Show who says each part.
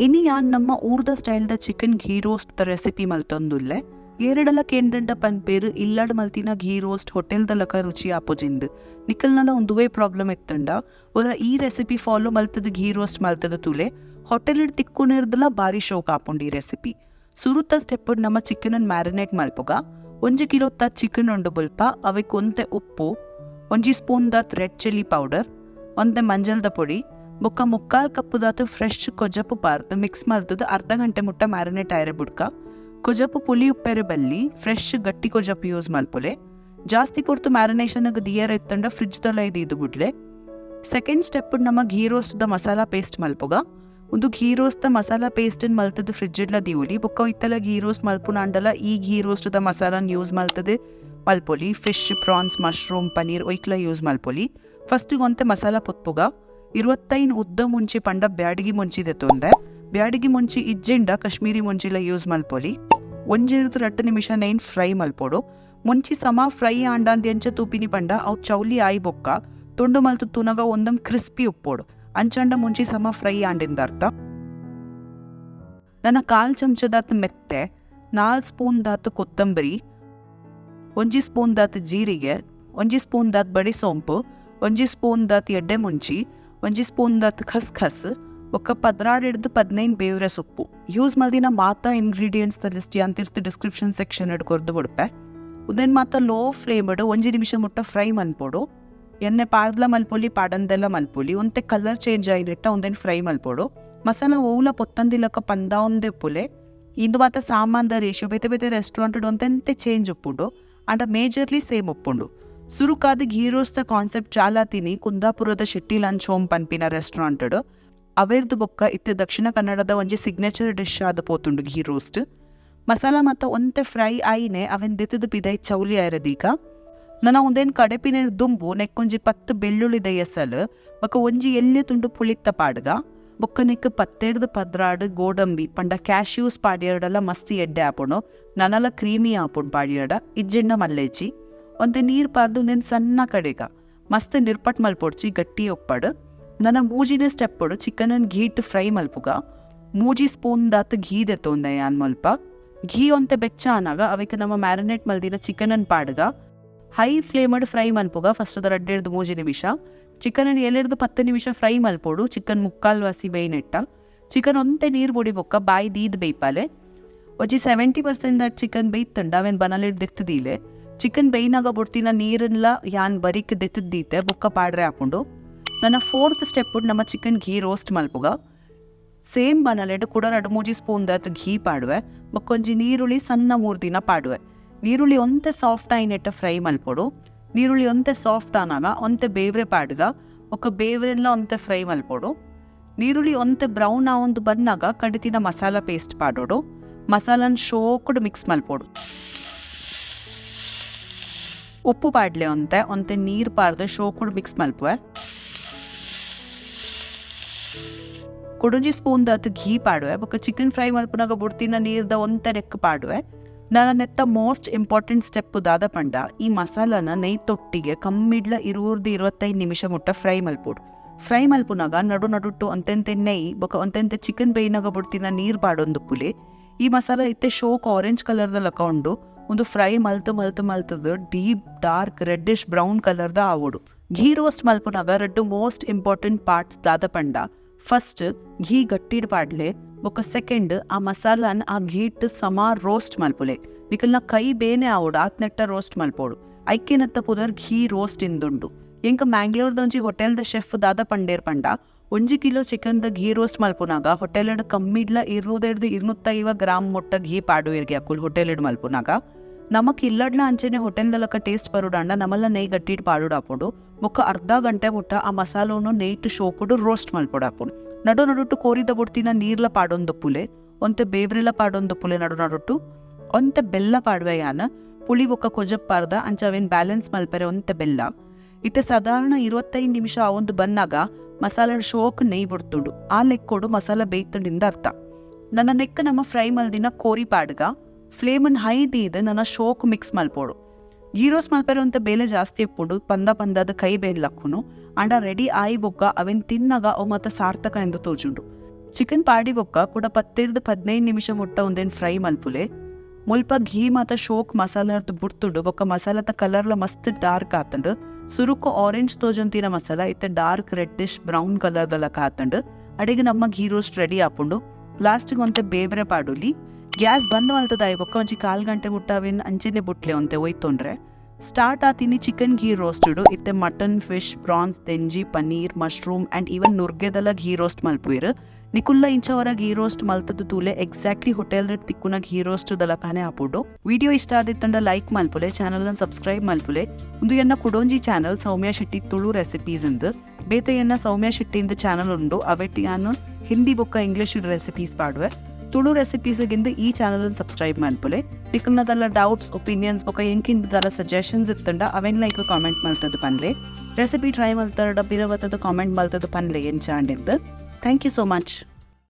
Speaker 1: ಇನಿ ಯಾನ್ ನಮ್ಮ ಊರ್ದ ಸ್ಟೈಲ್ದ chicken ghee roast ದ ರೆಸಿಪಿ ಮಲ್ತೊಂದುಲ್ಲೆ. ಏರೆಡಲ ಕೇಂಡಂಡ ಪನ್ಪೆರ್ ಇಲ್ಲಡ್ ಮಲ್ತಿನ ಘೀ ರೋಸ್ಟ್ ಹೋಟೆಲ್ದ ಲಕ ರುಚಿ ಆಪುಜಿಂದ್. ನಿಕಲ್ನಲ ಉಂದುವೇ ಪ್ರಾಬ್ಲಮ್ ಇತ್ತುಂಡ ಒರ ಈ ರೆಸಿಪಿ ಫಾಲೋ ಮಲ್ತುದು ಘೀ ರೋಸ್ಟ್ ಮಲ್ತುದು ತೂಲೆ. ಹೋಟೆಲ್ ಡ್ ತಿಕ್ಕುನೆರ್ದಲ ಬಾರಿ ಶೋಕ್ ಆಪುಂಡು ಈ ರೆಸಿಪಿ. ಸುರುತ ಸ್ಟೆಪ್ ಡ್ ನಮ ಚಿಕನ್ ನ್ ಮ್ಯಾರಿನೇಟ್ ಮಲ್ಪುಗ. ಒಂಜಿ ಕಿಲೋತ ಚಿಕನ್ ಉಂಡು ಬುಲ್ಪ ಅವೆಕ್ ಒಂತೆ ಉಪ್ಪು, ಒಂಜಿ ಸ್ಪೂನ್ ದಾತ್ red chilli powder, ಒಂತೆ ಮಂಜಲ್ದ ಪೊಡಿ, ಬೊಕ್ಕ ಮುಕ್ಕಾಲ್ ಕಪ್ಪುದಾತ್ ಫ್ರೆಶ್ ಕೊಜಪು ಪಾರ್ದ್ ಮಿಕ್ಸ್ ಮಲ್ತುದು ಅರ್ಧ ಗಂಟೆ ಮುಟ್ಟ ಮ್ಯಾರಿನೇಟ್ ಆಯೆರೆ ಬುಡ್ಕ. ಕೊಜಪು ಪುಲಿ ಉಪ್ಪೆರೆ ಬಲ್ಲಿ, ಫ್ರೆಶ್ ಗಟ್ಟಿ ಕೊಜಪು ಯೂಸ್ ಮಲ್ಪುಲೆ. ಜಾಸ್ತಿ ಪೊರ್ತು ಮ್ಯಾರಿನೇಷನ್ ಗ್ ದಿಯೆರೆ ಇತ್ತುಂಡ ಫ್ರಿಡ್ಜ್ ದೊಲೈ ದೀದ್ ಬುಡ್ಲೆ. ಸೆಕೆಂಡ್ ಸ್ಟೆಪ್ ನಮ ಘೀ ರೋಸ್ಟ್ ದ ಮಸಾಲಾ ಪೇಸ್ಟ್ ಮಲ್ಪುಗ. ಉಂದು ಘೀ ರೋಸ್ಟ್ ದ ಮಸಾಲಾ ಪೇಸ್ಟ್ ನ್ ಮಲ್ತುದು ಫ್ರಿಡ್ಜ್ ಡ್ಲ ದೀವೊಲಿ. ಬೊಕ್ಕ ಇತ್ತಲ ಘೀ ರೋಸ್ಟ್ ಮಲ್ಪುನಾಂಡಲ ಈ ಘೀ ರೋಸ್ಟ್ ದ ಮಸಾಲಾನ್ ಯೂಸ್ ಮಲ್ತುದು ಮಲ್ಪೊಲಿ. Fish, prawns, mushroom, paneer ಒಯ್ಕ್ಲ use ಮಲ್ಪೊಲಿ. ಫಸ್ಟ್ ಒಂತೆ ಮಸಾಲಾ ಪೊತ್ಪುಗ. 25 ಉದ್ದ ಮುಂಚಿ ಪಂಡ ಬ್ಯಾಡಗಿ ಮುಂಚಿ ದೆತ್ತೊಂದೆ. ಬ್ಯಾಡಗಿ ಮುಂಚಿ ಇಜ್ಜಿಂಡ ಕಾಶ್ಮೀರಿ ಮುಂಚಿಲ ಯೂಸ್ ಮಲ್ಪೊಲಿ. ಒಂಜೆರ್ದ್ ರಡ್ಡ್ ನಿಮಿಷ ನೈನ್ ಫ್ರೈ ಮಲ್ಪೊಡು. ಮುಂಚಿ ಸಮ ಫ್ರೈ ಆಂಡಾಂದ್ ಎಂಚ ತೂಪಿನಿ ಪಂಡ ಅವು ಚೌಲಿ ಆಯಿ ಬೊಕ್ಕ ತುಂಡು ಮಲ್ತು ತೂನಗ ಒಂದಂ ಕ್ರಿಸ್ಪಿ ಉಪ್ಪೊಡು. ಅಂಚಾಂಡ ಮುಂಚಿ ಸಮ ಫ್ರೈ ಆಂಡಿಂದ ಅರ್ಥ. ನನ ಕಾಲ್ ಚಮಚದಾತ್ ಮೆತ್ತೆ, 4 ಸ್ಪೂನ್ ದಾತ್ ಕೊತ್ತಂಬರಿ, ಒಂಜಿ ಸ್ಪೂನ್ ದಾತ್ ಜೀರಿಗೆ, ಒಂಜಿ ಸ್ಪೂನ್ ದಾತ್ ಬಡಿ ಸೋಂಪು, ಒಂಜಿ ಸ್ಪೂನ್ ದಾತ್ ಎಡ್ಡೆ ಮುಂಚಿ, ಒಂಜಿ ಸ್ಪೂನ್ ದಾತ್ ಖಸ್ ಖಸ್, ಬೊಕ್ಕ 12 15 ಬೇವ್ರೆ ಸೊಪ್ಪು. ಯೂಸ್ ಮಲ್ದಿನ ಮಾತಾ ಇಂಗ್ರೀಡಿಯೆಂಟ್ಸ್ ದ ಲಿಸ್ಟ್ ಯಾನ್ ತಿರ್ತ್ ಡಿಸ್ಕ್ರಿಪ್ಷನ್ ಸೆಕ್ಷನ್ ಡ್ ಕೊರ್ದು ಬುಡ್ಪೆ. ಉಂದೆನ್ ಮಾತ ಲೋ ಫ್ಲೇಮ್ ಡ್ ಒಂಜಿ ನಿಮಿಷ ಮುಟ್ಟ ಫ್ರೈ ಮನ್ಪೊಡು. ಎಣ್ಣೆ ಪಾಡ್ಲ ಮಲ್ಪೊಲಿ, ಪಾಡಂದೆಲ್ಲ ಮಲ್ಪೊಲಿ. ಒಂತೆ ಕಲರ್ ಚೇಂಜ್ ಆಯಿನೆಟ್ಟ ಉಂದೆನ್ ಫ್ರೈ ಮಲ್ಪೊಡು. ಮಸಾಲ ಓಲ ಪೊತ್ತಂದಿಲಕ ಪಂದಾವೊಂದೆ ಉಪ್ಪುಲೆ. ಇಂದು ಮಾತ ಸಾಮಾನ್ದ ರೇಷಿಯೋ ಬೇತೆ ಬೇತೆ ರೆಸ್ಟೋರೆಂಟ್ ಒಂತೆಂತೆ ಚೇಂಜ್ ಉಪ್ಪುಂಡು. ಆಂಡ ಮೇಜರ್ಲಿ ಸೇಮ್ ಉಪ್ಪುಂಡು. ಸುರುಕಾದ್ ಘೀ ರೋಸ್ಟ್ ದ ಕಾನ್ಸೆಪ್ಟ್ ಚಾಲಾತಿನಿ ಕುಂದಾಪುರದ ಶೆಟ್ಟಿ ಲಂಚ್ ಹೋಮ್ ಪನ್ಪಿನ ರೆಸ್ಟೋರೆಂಟ್ ಡ್. ಅವೆರ್ದ್ ಬೊಕ್ಕ ಇತ್ತೆ ದಕ್ಷಿಣ ಕನ್ನಡದ ಒಂಜಿ ಸಿಗ್ನೇಚರ್ ಡಿಶ್ ಆದ್ ಪೋತುಂಡು ಘೀ ರೋಸ್ಟ್. ಮಸಾಲ ಮಾತ ಒಂತೆ ಫ್ರೈ ಆಯಿನೆ ಅವೆನ್ ದೆತ್ತುದು ಪಿದೈ ಚೌಲಿ ಆಯೆರೆ ದೀಕ. ನನ ಉಂದೆನ್ ಕಡೆಪಿನ ದುಂಬು ನೆಕ್ಕೊಂಜಿ 10 ಬೆಳ್ಳುಳ್ಳಿದ ಎಸಲ್ ಬೊಕ್ಕ ಒಂಜಿ ಎಲ್ಯ ತುಂಡು ಪುಳಿತ್ತ ಪಾಡ್ಗ. ಬೊಕ್ಕ ನೆಕ್ 10 12 ಗೋಡಂಬಿ ಪಂಡ ಕ್ಯಾಶ್ಯೂಸ್ ಪಾಡ್ಯರ್ಡಲ ಮಸ್ತ್ ಎಡ್ಡೆ ಆಪುಂಡು. ನನಲ ಕ್ರೀಮಿ ಆಪುಂಡು ಪಾಡ್ಯರ್ಡ ಇಜ್ಜಿಂಡ ಮಲ್ಲೆಜ್ಜಿ. ಒಂತೆ ನೀರ್ ಪಾರ್ದು ಉಂದೆನ್ ಸಣ್ಣ ಕಡೆಗ ಮಸ್ತ್ ನಿರ್ಪಟ್ ಮಲ್ಪೊಡ್ಚಿ ಗಟ್ಟಿ ಉಪ್ಪಡ್. ನನ ಮೂಜಿನೇ ಸ್ಟೆಪ್ ಚಿಕನ್ ನ್ ಘೀಟ್ ಫ್ರೈ ಮಲ್ಪುಗ. 3 ಸ್ಪೂನ್ ದಾತ್ ಘೀ ದೆತ್ತೊಂದೆ ಯಾನ್ ಮಲ್ಪ. ಘೀ ಒಂತೆ ಬೆಚ್ಚ ಆನಗ ಅವೆಕ್ ನಮ ಮ್ಯಾರಿನೇಟ್ ಮಲ್ದಿನ ಚಿಕನ್ ನ್ ಪಾಡ್ಗ. ಹೈ ಫ್ಲೇಮ್ ಡ್ ಫ್ರೈ ಮಲ್ಪುಗ ಫಸ್ಟ್ 2 3 ನಿಮಿಷ. ಚಿಕನ್ ನ್ 7 10 ನಿಮಿಷ ಫ್ರೈ ಮಲ್ಪೊಡು. ಚಿಕನ್ ಮುಕ್ಕಾಲ್ ವಾಸಿ ಬೇಯ್ನೆಟ್ಟ. ಚಿಕನ್ ಒಂತೆ ನೀರ್ ಬೊಡಿ ಬೊಕ್ಕ ಬಾಯಿ ದೀದ್ ಬೇಯ್ಪಾಲೆ. ಒಂಜಿ 70% ದಾತ್ ಚಿಕನ್ ಬೇಯ್ತುಂಡ ಅವೆನ್ ಬನಲೆಡ್ ದೆತ್ತ್ ದೀಲೆ. ಚಿಕನ್ ಬೇಯ್ನಾಗ ಬೊಡ್ತಿನ ನೀರನ್ಲ ಯಾನ್ ಬರಿಕ್ ದೆತ್ತ್ ದೀತೆ ಬೊಕ್ಕ ಪಾಡ್ರೆ ಆಪುಂಡು. ನನ ಫೋರ್ತ್ ಸ್ಟೆಪ್ ನಮ ಚಿಕನ್ ಘೀ ರೋಸ್ಟ್ ಮಲ್ಪುಗ. ಸೇಮ್ ಬನಲೆಡ್ ಕುಡ 2 3 ಸ್ಪೂನ್ ದಾತ್ ಘೀ ಪಾಡುವೆ. ಬೊಕ್ಕ ಒಂಜಿ ನೀರುಳ್ಳಿ ಸಣ್ಣ ಮೂರ್ದಿನ ಪಾಡುವೆ. ನೀರುಳ್ಳಿ ಒಂತೆ ಸಾಫ್ಟ್ ಆಯಿನೆಟ್ಟ ಫ್ರೈ ಮಲ್ಪೊಡು. ನೀರುಳ್ಳಿ ಒಂತೆ ಸಾಫ್ಟ್ ಆನಾಗ ಒಂತೆ ಬೇವ್ರೆ ಪಾಡ್ಗ. ಬೊಕ್ಕ ಬೇವ್ರೆನ್ಲ ಒಂತೆ ಫ್ರೈ ಮಲ್ಪೊಡು. ನೀರುಳ್ಳಿ ಒಂತೆ ಬ್ರೌನ್ ಆವೊಂದು ಬನ್ನಾಗ ಕಡಿತಿನ ಮಸಾಲ ಪೇಸ್ಟ್ ಪಾಡೊಡು. ಮಸಾಲನ್ ಶೋಕುಡು ಮಿಕ್ಸ್ ಮಲ್ಪೊಡು. ಉಪ್ಪು ಪಾಡ್ಲೆ ಒಂತೆ ಒಂತೆ ನೀರ್ ಪಾಡ್ದು ಶೋಕುಡು ಮಿಕ್ಸ್ ಮಲ್ಪುವೆ. ಕುಡೊಂಜಿ ಸ್ಪೂನ್ ದಾತ್ ಘೀ ಪಾಡುವೆ. ಬೊಕ್ಕ ಚಿಕನ್ ಫ್ರೈ ಮಲ್ಪುನಾಗ ಬುಡ್ತಿನ ನೀರ್ದ ಒಂತೆ ನೆಕ್ ಪಾಡುವೆ. ನನ ನೆತ್ತ most important step ದಾದ ಪಂಡ ಈ ಮಸಾಲಾನ ನೆಯ್ ತೊಟ್ಟಿಗೆ ಕಮ್ಮಿಡ್ಲ 20 25 ನಿಮಿಷ ಮುಟ್ಟ ಫ್ರೈ ಮಲ್ಪೊಡು. ಫ್ರೈ ಮಲ್ಪುನಾಗ ನಡು ನಡುಟ್ಟು ಒಂತೆಂತೆ ನೆಯ್ ಬೊಕ್ಕ ಒಂತೆಂತೆ ಚಿಕನ್ ಬೇಯ್ನಾಗ ಬುಡ್ತಿನ ನೀರ್ ಪಾಡೊಂದು ಪುಲಿ. ಈ ಮಸಾಲ ಇತ್ತೆ ಶೋಕ್ ಆರೆಂಜ್ ಕಲರ್ ದ ಲಕ ಉಂಡು. ಉಂದು fry ಮಲ್ತು ಮಲ್ತು ಮಲ್ತುದು deep dark reddish brown colour ದ ಆವೊಡು. ಘೀ ರೋಸ್ಟ್ ಮಲ್ಪುನಾಗ ರಡ್ಡ್ most important parts ದಾದ ಪಂಡ ಫಸ್ಟ್ ಘೀ ಗಟ್ಟಿಡ್ ಪಾಡ್ಲೆ ಬೊಕ್ಕ ಸೆಕೆಂಡ್ ಆ ಮಸಾಲಾನ್ ಆ ಘೀಟ್ ಸಮ ರೋಸ್ಟ್ ಮಲ್ಪುಲೆ. ನಿಕಲ್ನ ಕೈ ಬೇನೆ ಆವೊಡು ಆತ್ನೆಟ್ಟ ರೋಸ್ಟ್ ಮಲ್ಪೊಡು. ಐಕೆನತ್ತ ಪುದರ್ ಘೀ ರೋಸ್ಟ್ ಇಂದುಂಡು. ಎಂಕ ಮ್ಯಾಂಗ್ಳೂರ್ದ ಒಂಜಿ ಹೋಟೆಲ್ ದ ಶೆಫ್ ದಾದ ಪಂಡೇರ್ ಪಂಡ 1 ಕಿಲೋ ಚಿಕನ್ ದ ಘೀ ರೋಸ್ಟ್ ಮಲ್ಪುನಾಗ ಹೋಟೆಲ್ ಡ್ ಕಮ್ಮಿಡ್ಲ 200 250 ಗ್ರಾಮ್ ಮುಟ್ಟ ಘೀ ಪಾಡುವೆರ್ಗೆ ಅಕುಲ್ ಹೋಟೆಲ್ ಡ್ ಮಲ್ಪುನಾಗ. ನಮಕ್ ಇಲ್ಲಡ್ಲ ಅಂಚೆನೆ ಹೋಟೆಲ್ ದಲಕ ಟೇಸ್ಟ್ ಬರುಡಾಂಡ ನಮಲ ನೆಯ್ ಗಟ್ಟಿಡ್ ಪಾಡುಡಾಪುಂಡು. ಬೊಕ್ಕ ಅರ್ಧ ಗಂಟೆ ಮುಟ್ಟ ಆ ಮಸಾಲೋನು ನೆಯ್ಟ್ ಶೋಕುಡು ರೋಸ್ಟ್ ಮಲ್ಪೊಡಾಪುಂಡು. ನಡು ನಡುಟ್ಟು ಕೋರಿದ ಬೊಡ್ತಿನ ನೀರ್ಲ ಪಾಡೊಂದು ಪುಲೆ, ಒಂತೆ ಬೇವ್ರೆಲ ಪಾಡೊಂದು ಪುಲೆ ನಡು ನಡುಟ್ಟು, ಒಂತೆ ಬೆಲ್ಲ ಪಾಡುವೆ ಯಾನ್ ಪುಳಿ ಬೊಕ್ಕ ಕೊಜಪ್ ಪಾರ್ದ ಅಂಚ ಅವೆನ್ ಬ್ಯಾಲೆನ್ಸ್ ಮಲ್ಪೆರೆ ಒಂತೆ ಬೆಲ್ಲ. ಇತ್ತೆ ಸಾಧಾರಣ 25 ನಿಮಿಷ ಆವೊಂದು ಬನ್ನಾಗ ಮಸಾಲ ಶೋಕ್ ನೆಯ್ ಬುಡ್ತುಂಡು. ಆ ಲೆಕ್ಕೊಡು ಮಸಾಲ ಬೇಯ್ತುಂಡಿಂದ ಅರ್ಥ. ನನ್ನ ನೆಕ್ ನಮ್ಮ ಫ್ರೈ ಮಲ್ದಿನ ಕೋರಿ ಪಾಡ್ಗ. ಫ್ಲೇಮನ್ ಹೈ ದೀದ್ ನನ್ನ ಶೋಕ್ ಮಿಕ್ಸ್ ಮಲ್ಪೊಡು. ಘೀ ರೋಸ್ಟ್ ಮಲ್ಪೆರೆ ಒಂತೆ ಬೇಲೆ ಜಾಸ್ತಿ ಉಪ್ಪುಂಡು. ಪಂದ ಪಂದಾದ ಕೈ ಬೇಲ್ ಲಕ್ಕುನು. ಆಂಡ ರೆಡಿ ಆಯಿ ಬೊಕ್ಕ ಅವೆನ್ ತಿನ್ನಾಗ ಅವು ಮಾತ ಸಾರ್ಥಕ ಎಂದು ತೋಜುಂಡು. ಚಿಕನ್ ಪಾಡಿ ಬೊಕ್ಕ ಕುಡ ಪತ್ತೆರ್ದ್ 15 ನಿಮಿಷ ಮುಟ್ಟ ಉಂದೆನ್ ಫ್ರೈ ಮಲ್ಪುಲೆ. ಮುಲ್ಪ ಘೀ ಮಾತ ಶೋಕ್ ಮಸಾಲರ್ದ್ ಬುಡ್ತುಂಡು ಬೊಕ್ಕ ಮಸಾಲದ ಕಲರ್ಲ ಮಸ್ತ್ ಡಾರ್ಕ್ ಆತ್ಂಡ್. ಸುರುಕು ಆರೆಂಜ್ ತೋಜೊಂತಿನ ಮಸಾಲ ಇತ್ತೆ ಡಾರ್ಕ್ ರೆಡ್ಡಿಶ್ ಬ್ರೌನ್ ಕಲರ್ ದ ಲಕ ಆತ್ಂಡ್. ಅಡೆಗ್ ನಮ್ಮ ಘೀ ರೋಸ್ಟ್ ರೆಡಿ ಆಪುಂಡು. ಲಾಸ್ಟ್ ಗ್ ಒಂತೆ ಬೇವರೆ ಪಾಡೊಲಿ. ಗ್ಯಾಸ್ ಬಂದ್ ಮಲ್ತುದು ಬೊಕ್ಕ ಒಂಜಿ ಕಾಲ್ ಗಂಟೆ ಮುಟ್ಟ ಅವೆನ್ ಅಂಚೆನೆ ಬುಟ್ಲೆ ಒಂತೆ ಒಯ್ತೊನ್ರೆ. ಸ್ಟಾರ್ಟ್ ಆತಿನಿ ಚಿಕನ್ ಘೀ ರೋಸ್ಟೆಡ್ ಇತ್ತೆ ಮಟನ್, ಫಿಶ್, ಪ್ರಾನ್ಸ್, ದೆಂಜಿ, ಪನೀರ್, ಮಶ್ರೂಮ್ ಅಂಡ್ ಈವನ್ ನುರ್ಗೆದಲ ಘೀ ರೋಸ್ಟ್ ಮಲ್ಪುವೆರ್. ನಿಕುಲ್ಲ ಇಂಚ ಒರ ಘೀ ರೋಸ್ಟ್ ಮಲ್ತುದು ತೂಲೆ, ಎಕ್ಸಾಕ್ಟ್ಲಿ ಹೋಟೆಲ್ ತಿಕ್ಕುನ ಘೀ ರೋಸ್ಟ್ ದಲಕಾನೆ ಆಪುಂಡು. ವಿಡಿಯೋ ಇಷ್ಟ ಆದಿತ್ತಂಡ ಲೈಕ್ ಮಲ್ಪುಲೆ, ಚಾನಲ್ ನ್ ಸಬ್ಸ್ಕ್ರೈಬ್ ಮಲ್ಪುಲೆ. ಉಂದು ಎನ್ನ ಕುಡೊಂಜಿ ಚಾನಲ್ ಸೌಮ್ಯ ಶೆಟ್ಟಿ ತುಳು ರೆಸಿಪೀಸ್ ಇಂದ್. ಬೇತೆ ಎನ್ನ ಸೌಮ್ಯ ಶೆಟ್ಟಿ ಇಂದ್ ಚಾನಲ್ ಉಂಡು, ಅವೆಟ್ ಯಾನ್ ಹಿಂದಿ ಬೊಕ್ಕ ಇಂಗ್ಲಿಷ್ ರೆಸಿಪೀಸ್ ಪಾಡುವೆ. ತುಳು ರೆಸಿಪೀಸ್ ಗಿಂದು ಈ ಚಾನಲ್ ನ್ ಸಬ್ಸ್ಕ್ರೈಬ್ ಮಲ್ಪುಲೆ. ನಿಕಲ್ನದಲ್ಲ ಡೌಟ್ಸ್, ಒಪಿನಿಯನ್ಸ್ ಬೊಕ್ಕ ಎಂಕಿಂದಲ್ಲ ಸಜೆಷನ್ಸ್ ಇತ್ತಂಡ ಅವೆನ್ ಲೈಕ್ ಕಾಮೆಂಟ್ ಮಲ್ತದ ಪನ್ಲೆ. ರೆಸಿಪಿ ಟ್ರೈ ಮಲ್ತರಡ ಪಿರ ಬತ್ತದ comment ಮಲ್ತದ ಪನ್ಲೆ ಎಂಚಾಂಡಿದ್ದು. Thank you so much.